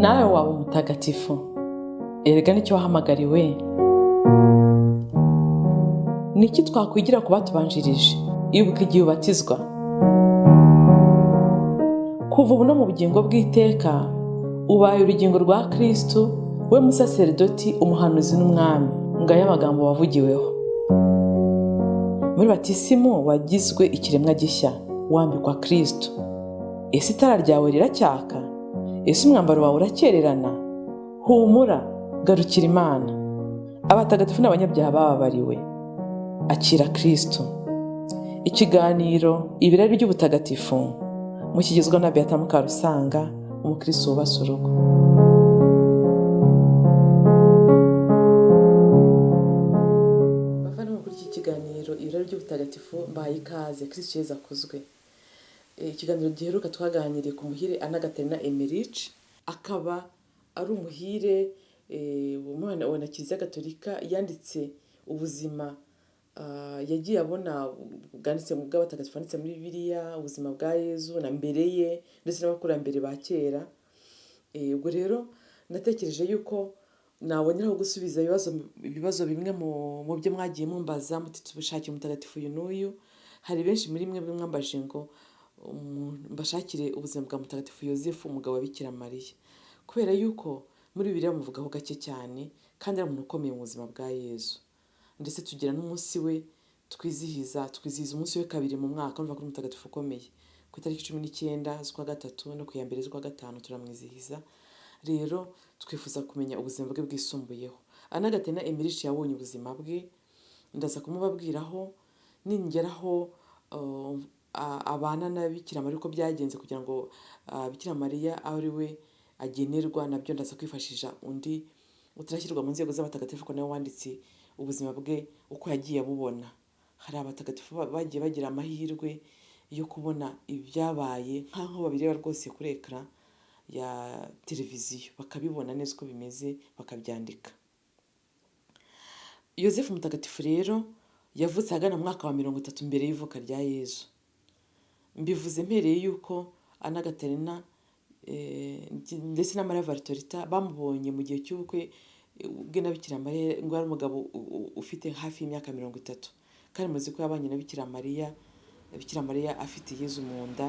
Nawe waba umutagatifu. Erega nicyo wahamagariwe. Ni iki twakwigira ku batubanjirije? Ibuka igihe ubatizwa. Kuva ubu no mu bugingo bw'iteka, ubaye urugingo rwa Kristu, we musaseridoti, umuhanuzi n'umwami. Ngayo amagambo wavugiweho. Muri batisimu wagizwe ikiremwa gishya, wambikwa Kristu. Ese itara ryawe riracyaka? Ese umwambaro wawe urakererana? Humura, garukira Imana. Abatagatifu n'abanyabyaha bababariwe. Akira Kristu. Ikiganiro Ibirari by'Ubutagatifu mukigezwa na Beata Mukarusanga, umukristo wubatse urugo. Bavandimwe, kuri iki kiganiro Ibirari by'Ubutagatifu, mbahaye ikaze. Kristu Yezu akuzwe. Ikiganiro giheruka twaganiriye ku muhire Anna Gatarina Emmerich, akaba ari umuhire umwana wa na Kiliziya Gatolika. Yanditse ubuzima yagiye abona bwanditse mu bw'abatagatifu, banditse muri Bibiliya, ubuzima bwa Yezu na mbere ye ndetse n'abakurambere ba kera. Ubwo rero natekereje yuko naboneraho gusubiza ibibazo bimwe mu byo mwagiye mumbaza, muti tubishakire umutagatifu uyu n'uyu. Hari benshi muri mwe mwambaje ngo mbashakire ubuzima bwa mutagatifu Yozefu, umugabo wa Bikira Mariya, kubera yuko muri Bibiliya bamuvugaho gake cyane kandi ari umuntu ukomeye mu buzima bwa Yezu. Ndetse tugira n'umunsi we twizihiza umunsi we kabiri mu mwaka. Urumva ko ari umutagatifu ukomeye. Ku itariki 19 z'ukwa gatatu no ku ya 1 z'ukwa gatanu turamwizihiza. Rero twifuza kumenya ubuzima bwe bwisumbuyeho. Anna Gatarina Emmerich yabonye ubuzima bwe, ndaza kumubabwiraho ningeraho abana na Bikira Mariya, uko byagenze kugira ngo Bikira Mariya abe ari we agenerwa. Nabyo ndaza kwifashisha undi utarashyirwa mu nzego z'abatagatifu, ko nawe wanditse ubuzima bwe uko yagiye abubona. Hari abatagatifu bagiye bagira amahirwe yo kubona ibyabaye nk'aho babireba rwose kuri écran ya televiziyo, bakabibona neza uko bimeze, bakabyandika. Yozefu mutagatifu rero yavutse ahagana mu mwaka wa 30 mbere y'ivuka rya Yezu. Mbivuze mpereye yuko Anna Gatarina ndetse na Mariya Valtorita bamubonye mu gihe cy'ubukwe bwe na Bikira Mariya, ngo yari umugabo ufite hafi y'imyaka 30, kandi muzi ko yabanye na Bikira Mariya, Bikira Mariya afite Yezu mu nda.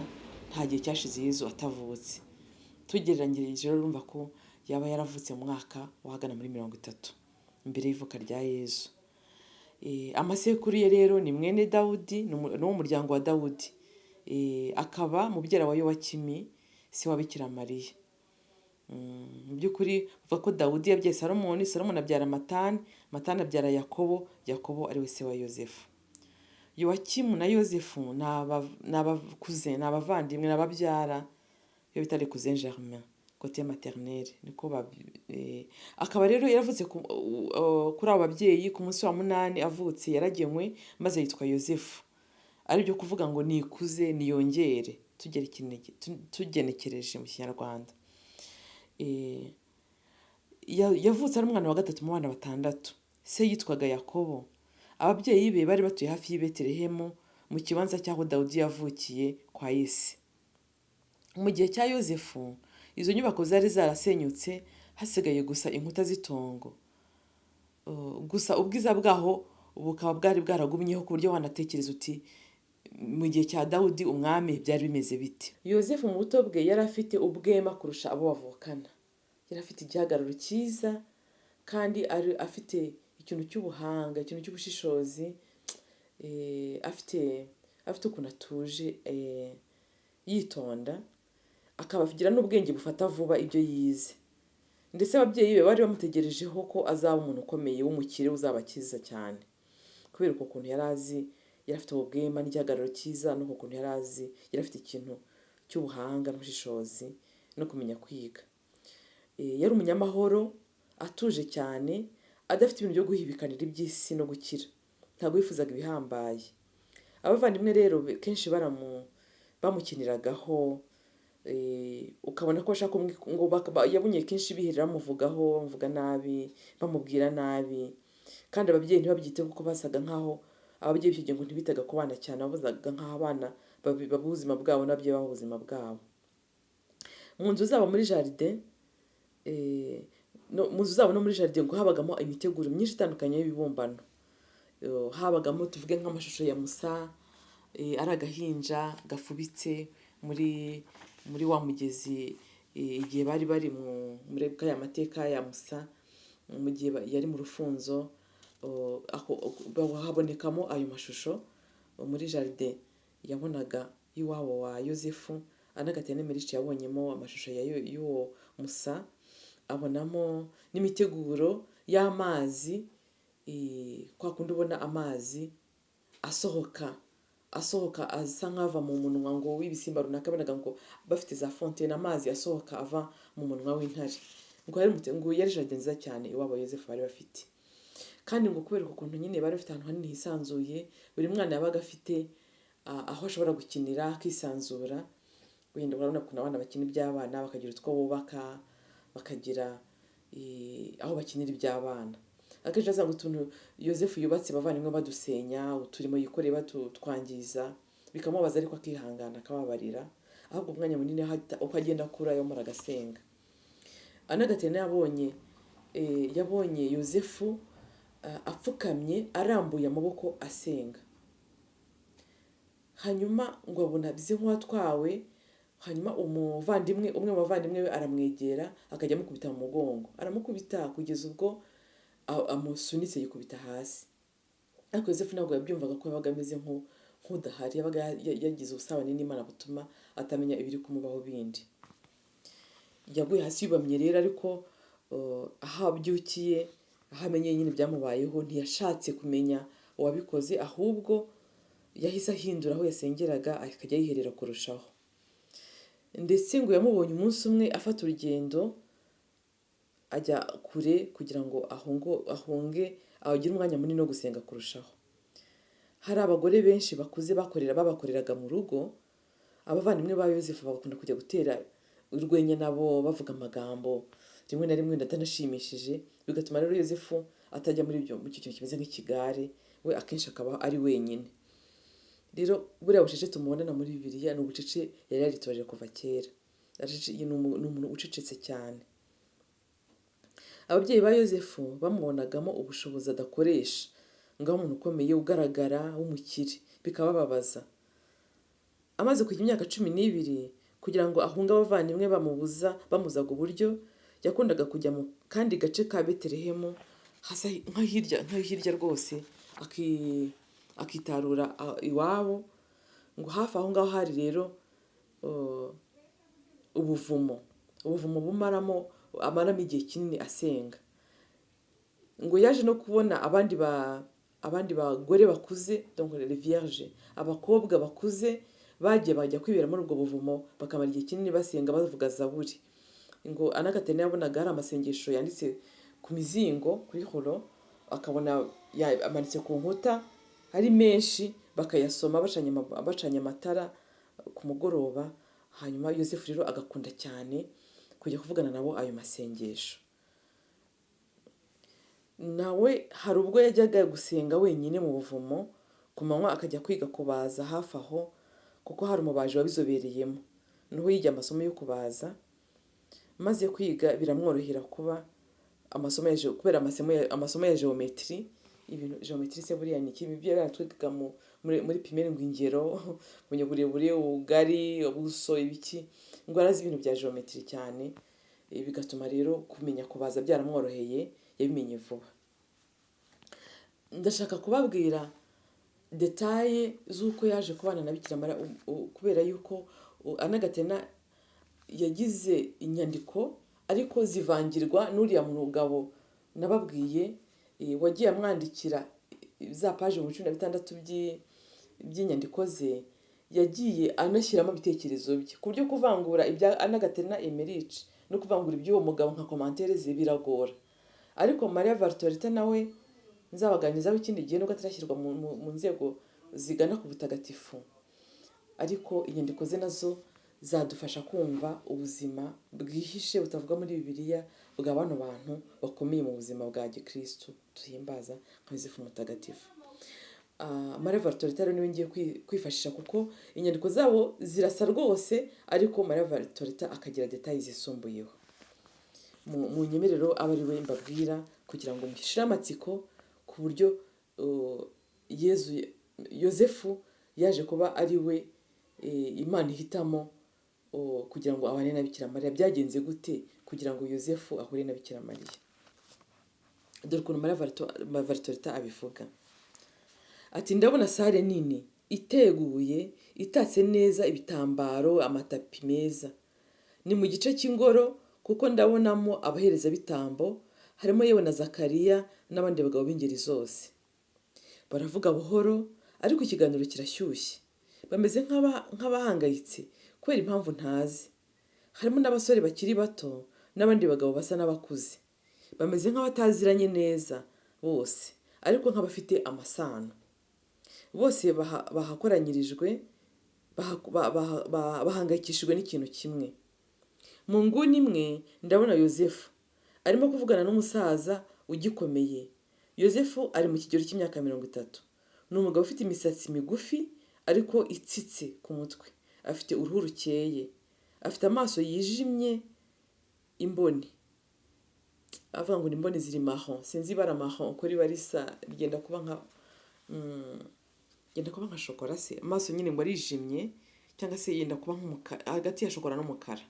Nta gihe cyashize Yezu atavutse. Tugereranyirije rero, urumva ko yaba yaravutse mu mwaka wahagana muri 30 mbere y'ivuka rya Yezu. Amasekuru ye rero ni mwene Dawudi, ni uwo muryango wa Dawudi, akaba mubyara wa Yowakimi, se wa Bikira Mariya. Mu by'ukuri uvuga ko Dawudi yabyaye Salomoni, Salomoni abyara Matani, Matani abyara Yakobo, Yakobo ari we se wa Yozefu. Yowakimu na Yozefu ni abakuze, ni abavandimwe, ni ababyara, iyo bita les cousins germains côté maternel niko. Akaba rero yaravutse kuri abo babyeyi. Ku munsi wa munani avutse yaragenywe maze yitwa Yozefu, aribyo kuvuga ngo nikuze, niyongere, tugenekereje mu Kinyarwanda. Yavutse ari umwana wa gatatu mu bana batandatu. Se yitwaga Yakobo. Ababyeyi be bari batuye hafi y'i Betelehemu, mu kibanza cy'aho Dawudi yavukiye kwa Yese. Mu gihe cya Yozefu, izo nyubako zari zarasenyutse, hasigaye gusa inkuta z'itongo. Gusa ubwiza bwaho bukaba bwari bwaragumyeho, ku buryo wanatekereza uti mu gihe cya Dawudi umwami byari bimeze bite? Yozefu mu buto bwe yari afite ubwema kurusha abo bavukana. Yari afite igihagararo cyiza kandi ari afite ikintu cy'ubuhanga, ikintu cy'ubushishozi, afite ukuntu atuje, yitonda, akaba agira n'ubwenge bufata vuba ibyo yize. Ndetse ababyeyi be bari bamutegerejeho ko azaba umuntu ukomeye w'umukire uzabakiza cyane, kubera uko kuntu yari azi, yari afite ubwema n'igihagararo cyiza, n'uko kuntu yari azi, yari afite ikintu cy'ubuhanga n'ubushishozi no kumenya kwiga. Yari umunyamahoro, atuje cyane, adafite ibintu byo guhibikanira iby'isi no gukira. Ntabwo yifuzaga ibihambaye. Abavandimwe rero kenshi bamukiniragaho, ukabona ko bashaka ngo yabonye kenshi biherera bamuvugaho, bamuvuga nabi, bamubwira nabi, kandi ababyeyi ntibabyiteho, kuko basaga nkaho ababyeyi b'icyo gihe ngo ntibitaga ku bana cyane, babazaga nkaho abana babaho ubuzima bwabo n'ababyeyi babaho ubuzima bwabo. Mu nzu zabo muri jardin Mu nzu zabo no muri jardin ngo habagamo imiteguro myinshi itandukanye y'ibibumbano. Habagamo tuvuge nk'amashusho ya Musa, ari agahinja gafubitse muri wa mugezi, igihe bari bari muri ya mateka ya Musa, mu gihe yari mu rufunzo, habonekamo ayo mashusho muri jardin yabonaga y'iwabo wa Yozefu. Anna Gatarina Emmerich yabonyemo amashusho y'uwo Musa, abonamo n'imiteguro y'amazi, kwa kundi ubona amazi asohoka asa nk'ava mu munwa ngo w'ibisimba runaka, abonaga ngo bafite za fontaine, amazi asohoka ava mu munwa w'intare. Ngo yari jardin nziza cyane iwabo Yozefu bari bafite. Kandi ngo kubera ukuntu nyine bari bafite ahantu hanini hisanzuye, buri mwana yabaga afite aho ashobora gukinira akisanzura. Wenda urabona ukuntu abana bakina iby'abana, bakagira utwo bubaka, bakagira aho bakinira iby'abana. Akenshi asanga utuntu Yozefu yubatse abavandimwe badusenya, uturimo yikoreye batutwangiza, bikamubabaza ariko akihangana akababarira. Ahubwo umwanya munini uko agenda akura yomora agasenga. Anna Gatarina yabonye Yozefu apfukamye arambuye amaboko asenga. Hanyuma ngo abona bize nk'uwatwawe, hanyuma umwe mu bavandimwe we aramwegera akajya amukubita mu mugongo, aramukubita kugeza ubwo amusunitse yikubita hasi. Ariko Yozefu ntabwo yabyumvaga ko yabaga ameze nk'udahari, yabaga yagize ubusabane n'Imana butuma atamenya ibiri kumubaho bindi. Yaguye hasi yubamye rero, ariko aho abyukiye, aho amenye nyine ibyamubayeho, ntiyashatse kumenya uwabikoze, ahubwo yahise ahindura aho yasengeraga akajya yiherera kurushaho. Ndetse ngo yamubonye umunsi umwe afata urugendo ajya kure kugira ngo ahunge agire umwanya munini wo gusenga kurushaho. Hari abagore benshi bakuze babakoreraga mu rugo, abavandimwe ba Yozefu bagakunda kujya gutera urwenya nabo bavuga amagambo rimwe na rimwe atanashimishije, bigatuma rero Yozefu atajya muri ibyo, mu kintu kimeze nk'ikigare, we akenshi akaba ari wenyine. Rero buriya bucece tumubonana muri Bibiliya ni ubucece yari yaritoje kuva kera. Ni umuntu ucecetse cyane. Ababyeyi ba Yozefu bamubonagamo ubushobozi adakoresha, ngo abe umuntu ukomeye ugaragara w'umukire, bikabababaza. Amaze kugira imyaka 12, kugira ngo ahunge abavandimwe bamuzaga uburyo, yakundaga kujya mu kandi gace ka Betelehemu, hasa nka hirya rwose, akitarura iwabo. Ngo hafi aho ngaho hari rero ubuvumo bumaramo amaramo igihe kinini asenga. Ngo yaje no kubona abandi bagore bakuze, donc les vierges, abakobwa bakuze bagiye bajya kwibera muri ubwo buvumo, bakamara igihe kinini basenga bavuga zaburi. Ngo Anna Gatarina yabonaga hari amasengesho yanditse ku mizingo kuri horo, akabona amanitse ku nkuta ari menshi, bakayasoma bacanye amatara ku mugoroba. Hanyuma Yozefu rero agakunda cyane kujya kuvugana nabo ayo masengesho. Nawe hari ubwo yajyaga gusenga wenyine mu buvumo ku manywa, akajya kwiga kubaza hafi aho, kuko hari umubaji wabizobereyemo. Niho yigiye amasomo yo kubaza, maze kwiga biramworohera kuba amasomo ya kubera amasomo ya geometry. Ibintu geometry se buriya ni iki? Ibyo yaratwigaga muri primaire, ngo ingero, kumenya uburebure, ubugari, ubuso, ibiki. Ngo arazi ibintu bya geometry cyane, bigatuma rero kumenya kubaza byaramworoheye, yabimenye vuba. Ndashaka kubabwira detaye z'uko yaje kubana na Bikira Mariya, kubera yuko Anna Gatarina yagize inyandiko ariko zivangirwa n'uriya mugabo nababwiye, wagiye amwandikira za paje 16 by'inyandiko ze, yagiye anashyiramo ibitekerezo bye, ku buryo kuvangura ibya Anna Gatarina Emmerich no kuvangura iby'uwo mugabo nka commentaire ze biragora. Ariko Maria Valtorita nawe nzabaganirizaho ikindi gihe, nubwo atarashyirwa mu nzego zigana ku butagatifu, ariko inyandiko ze nazo zadufasha kumva ubuzima bwihishe butavuga muri Bibiliya bwa bano bantu bakomeye mu buzima bwa gikristu duhimbaza nka Yozefu Mutagatifu. Maria Valtorita rero niwe ngiye kwifashisha, kuko inyandiko zabo zirasa rwose, ariko Maria Valtorita akagira details zisumbuyeho. Mu nyemerero aba ari we mbabwira kugira ngo mushyire amatsiko ku buryo Yezu Yozefu yaje kuba ari we Imana ihitamo kugira ngo abane na Bikira Mariya. Byagenze gute kugira ngo Yozefu ahure na Bikira Mariya? Dore ukuntu Maria Valtorita abivuga. Ati ndabona sare nini iteguye, itatse neza, ibitambaro, amatapi meza. Ni mu gice cy'ingoro kuko ndabonamo abaherezabitambo, harimo yewe na Zakariya n'abandi bagabo b'ingeri zose. Baravuga buhoro ariko ikiganiro kirashyushye. Bameze nk'abahangayitse kubera impamvu ntazi. Harimo n'abasore bakiri bato n'abandi bagabo basa n'abakuze. Bameze nk'abataziranye neza bose, ariko nk'abafite amasano. Bose bahakoranyirijwe, bahangayikishijwe n'ikintu kimwe. Mu nguni imwe ndabona Yozefu arimo kuvugana n'umusaza ugikomeye. Yozefu ari mu kigero cy'imyaka 30. Ni umugabo ufite imisatsi migufi ariko itsitse ku mutwe. Afite uruhu rukeye, afite amaso yijimye, imboni avuga ngo ni imboni ziri marron, sinzi ibara marron uko riba risa, rigenda kuba nka yenda kuba nka shokora se. Amaso nyine ngo arijimye cyangwa se yenda kuba nk'umukara, hagati ya shokora n'umukara.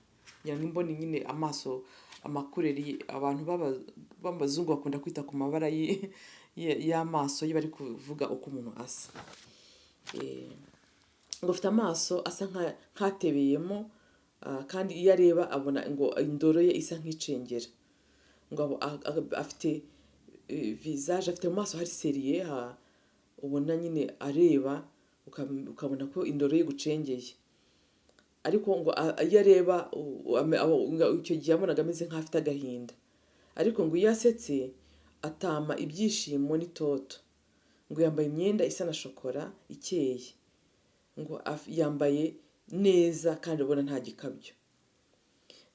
Ngira ngo imboni nyine, amaso, amakureri, abantu b'abazungu bakunda kwita ku mabara y'amaso iyo bari kuvuga uko umuntu asa. Ngo afite amaso asa nk'atebeyemo, kandi iyo areba abona ngo indoro ye isa nk'icengera. Ngo afite visage, afite mu maso hari sérieux, ubona nyine areba ukabona ko indoro ye igucengeye. Ariko ngo iyo areba icyo gihe yabonaga ameze nk'afite agahinda. Ariko ngo iyo asetse atama ibyishimo n'itoto. Ngo yambaye imyenda isa na shokora ikeye. Ngo yambaye neza kandi ubona nta gikabyo.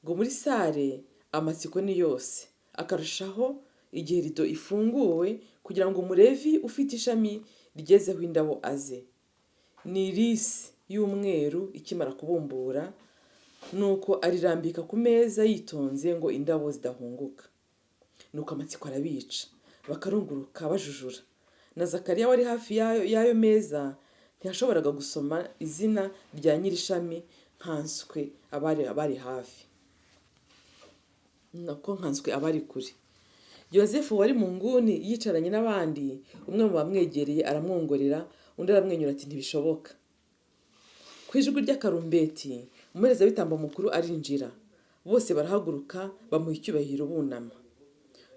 Ngo muri sare amatsiko ni yose, akarushaho igihe rido ifunguwe kugira ngo umurevi ufite ishami rigezeho indabo aze. Ni lisi y'umweru ikimara kubumbura, nuko arirambika ku meza yitonze ngo indabo zidahunguka. Nuko amatsiko arabica, bakarunguruka bajujura. Na Zakariya wari hafi y'ayo meza ntiyashoboraga gusoma izina rya nyir'ishami nkanswe abari hafi, nako nkanswe abari kure. Yozefu wari mu nguni yicaranye n'abandi, umwe mu bamwegereye aramwongorera, undi aramwenyura ati ntibishoboka. Ku ijwi ry'akarumbeti umuherezabitambo mukuru arinjira, bose barahaguruka bamuha icyubahiro bunama.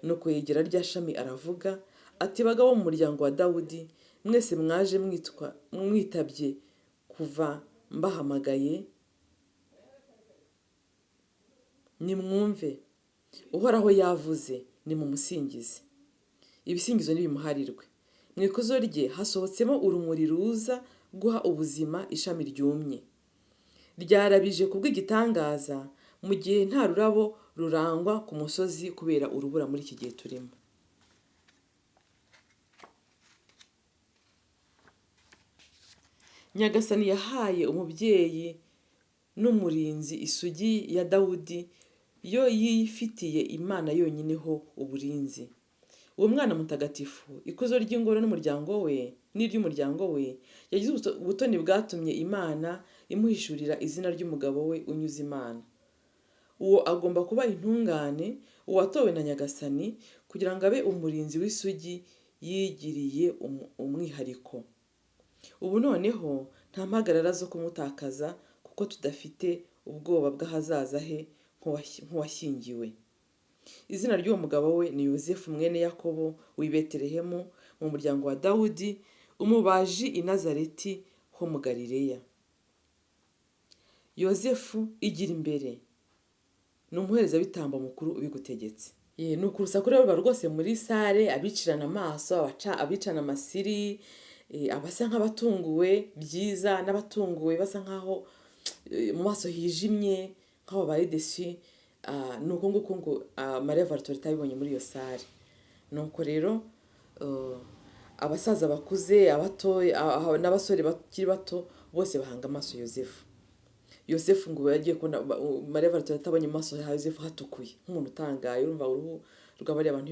Nuko yegera rya shami aravuga ati bagabo mu muryango wa Dawudi, mwese mwaje mwitabye kuva mbahamagaye, nimwumve Uhoraho yavuze, nimumusingize. Ibisingizo nibimuharirwe. Mu ikuzo rye hasohotsemo urumuri ruza guha ubuzima ishami ryumye. Ryarabije kubw'igitangaza mu gihe nta rurabo rurangwa ku musozi kubera urubura muri iki gihe turimo. Nyagasani yahaye umubyeyi n'umurinzi isugi ya Dawudi, yo yifitiye Imana yonyine ho uburinzi. Uwo mwana mutagatifu, ikuzo ry'ingoro n'umuryango we n'iry'umuryango we, yagize ubutoni bwatumye Imana imuhishurira izina ry'umugabo we unyuze Imana. Uwo agomba kuba intungane, uwatowe na Nyagasani, kugira ngo abe umurinzi w'isugi yigiriye umwihariko. Ubu noneho nta mpagarara zo kumutakaza, kuko tudafite ubwoba bw'ahazaza he nk'uwashyingiwe. Izina ry'uwo mugabo we ni Yozefu mwene Yakobo w'i Betelehemu mu muryango wa Dawudi, umubaji i Nazareti ho mu Galileya. Yozefu igira imbere, ni umuherezabitambo mukuru ubigutegetse. Ni urusaku ruba rwose muri sare, abicirana amaso, abicana amasiri, abasa nk'abatunguwe byiza n'abatunguwe basa nk'aho mu maso hijimye nk'aho babaye déçus. Ni uko nguko ngo Maria Valtorita yabibonye muri iyo sare. Nuko rero abasaza bakuze, abato n'abasore bakiri bato bose bahanga amaso Yozefu. Yosefu ngo yagiye kubona Mariya Valentina atabonye mu maso ha Yosefu hatukuye nk'umuntu utangaye. Urumva uruhu rw'abariya bantu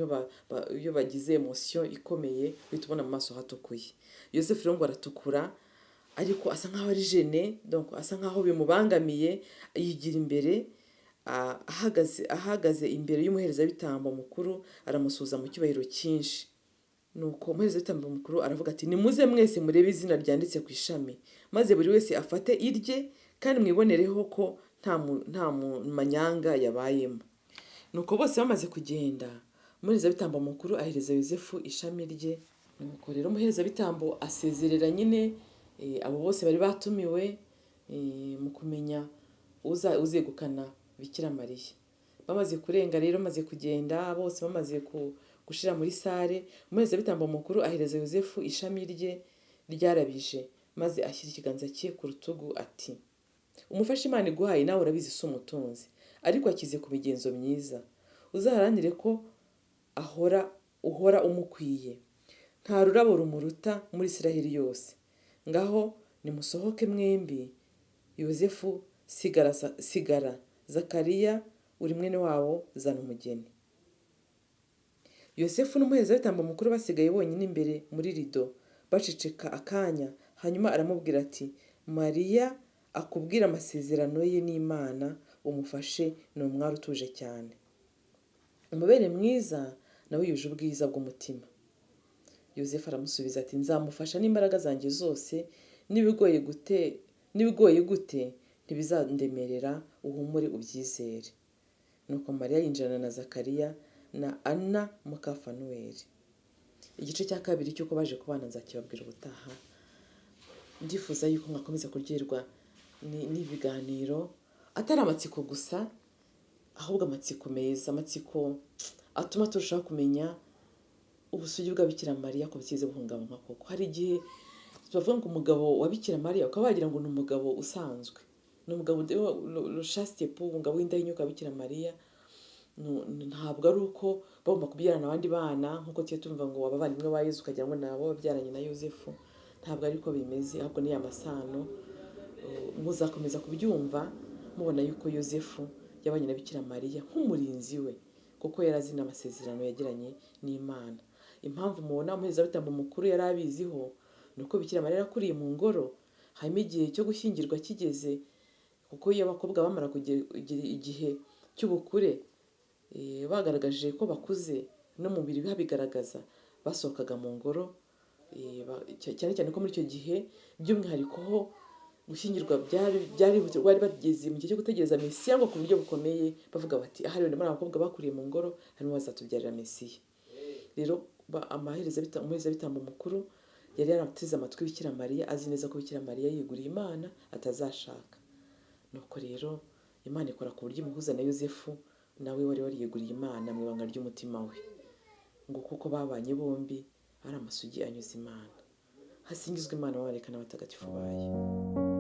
iyo bagize émotion ikomeye uhita ubona mu maso hatukuye. Yosefu rero ngo aratukura, ariko asa nkaho ari gêné, donc asa nkaho bimubangamiye. Yigira imbere, ahagaze imbere y'umuherezabitambo mukuru, aramusuhuza mu cyubahiro cyinshi. Nuko umuherezabitambo mukuru aravuga ati: "Nimuze mwese murebe izina ryanditse ku ishami, maze buri wese afate irye, kandi mwibonereho ko nta manyanga yabayemo." Nuko bose bamaze kugenda, umuherezabitambo mukuru ahereza Yosefu ishami rye. Nuko rero umuherezabitambo asezerera nyine abo bose bari batumiwe mu kumenya uzegukana Bikira Mariya. Bamaze kurenga rero, bamaze kugenda bose, bamaze gushira muri salle, umuherezabitambo mukuru ahereza Yosefu ishami rye ryarabije, maze ashyira ikiganza cye ku rutugu ati: "Umufasha Imana iguhaye, nawe urabizi, si umutunzi, ariko akize ku migenzo myiza. Uzaharanire ko ahora uhora umukwiye. Nta rurabo rumuruta muri Isiraheli yose. Ngaho nimusohoke mwembi. Yosefu sigara, sigara Zakariya uri mwene wabo, zana umugeni." Yosefu n'umuherezabitambo mukuru basigaye bonyine imbere muri rido, baceceka akanya. Hanyuma aramubwira ati: "Mariya akubwira amasezerano ye n'Imana, umufashe, ni umwari utuje cyane, umubere mwiza, nawe yuje ubwiza bw'umutima." Yosefu aramusubiza ati: "Nzamufasha n'imbaraga zanjye zose, n'ibigoye gute ntibizandemerera, uhumure ubyizere." Nuko Mariya yinjirana na Zakariya na Ana muka Fanuweli. Igice cya kabiri cy'uko baje kubana nzakibabwira ubutaha. Ndifuza yuko mwakomeza kuryoherwa n'ibiganiro, atari amatsiko gusa, ahubwo amatsiko meza, amatsiko atuma turushaho kumenya ubusugi bwa Bikira Mariya ko butigeze buhungabanywa koko. Hari igihe bavuga ngo umugabo wa Bikira Mariya, ukaba wagira ngo ni umugabo usanzwe, ni umugabo le chaste époux, umugabo w'indahinyuka wa Bikira Mariya. Ntabwo ari uko bagomba kubyarana abandi bana nk'uko tujya tumva ngo abavandimwe ba Yezu, ukagira ngo ni abo babyaranye na Yosefu. Ntabwo ariko bimeze, ahubwo ni ya masano. Muzakomeza kubyumva mubona yuko Yosefu yabanye na Bikira Mariya nk'umurinzi we, kuko yari azi n'amasezerano yagiranye n'Imana. Impamvu mubona umuherezabitambo mukuru yari abiziho ni uko Bikira Mariya yarakuriye mu ngoro, hanyuma igihe cyo gushyingirwa kigeze, kuko iyo abakobwa bamara kugira igihe cy'ubukure, bagaragaje ko bakuze n'umubiri babigaragaza, basohokaga mu ngoro, cyane cyane ko muri icyo gihe by'umwihariko ho gushyingirwa byari byarihutirwa, bari bageze mu gihe cyo gutegereza Mesiya ngo ku buryo bukomeye, bavuga bati: "Ahari wenda muri aba bakobwa bakuriye mu ngoro harimo bazatubyarira Mesiya." Rero umuherezabitambo mukuru yari yarateze amatwi Bikira Mariya, azi neza ko Bikira Mariya yiguriye Imana atazashaka. Nuko rero Imana ikora ku buryo imuhuza na Yosefu, nawe wari wariyeguriye Imana mu ibanga ry'umutima we, ngo kuko babanye bombi ari amasugi anyuze Imana. Hasingizwe Imana, abamarayika n'abatagatifu bayo.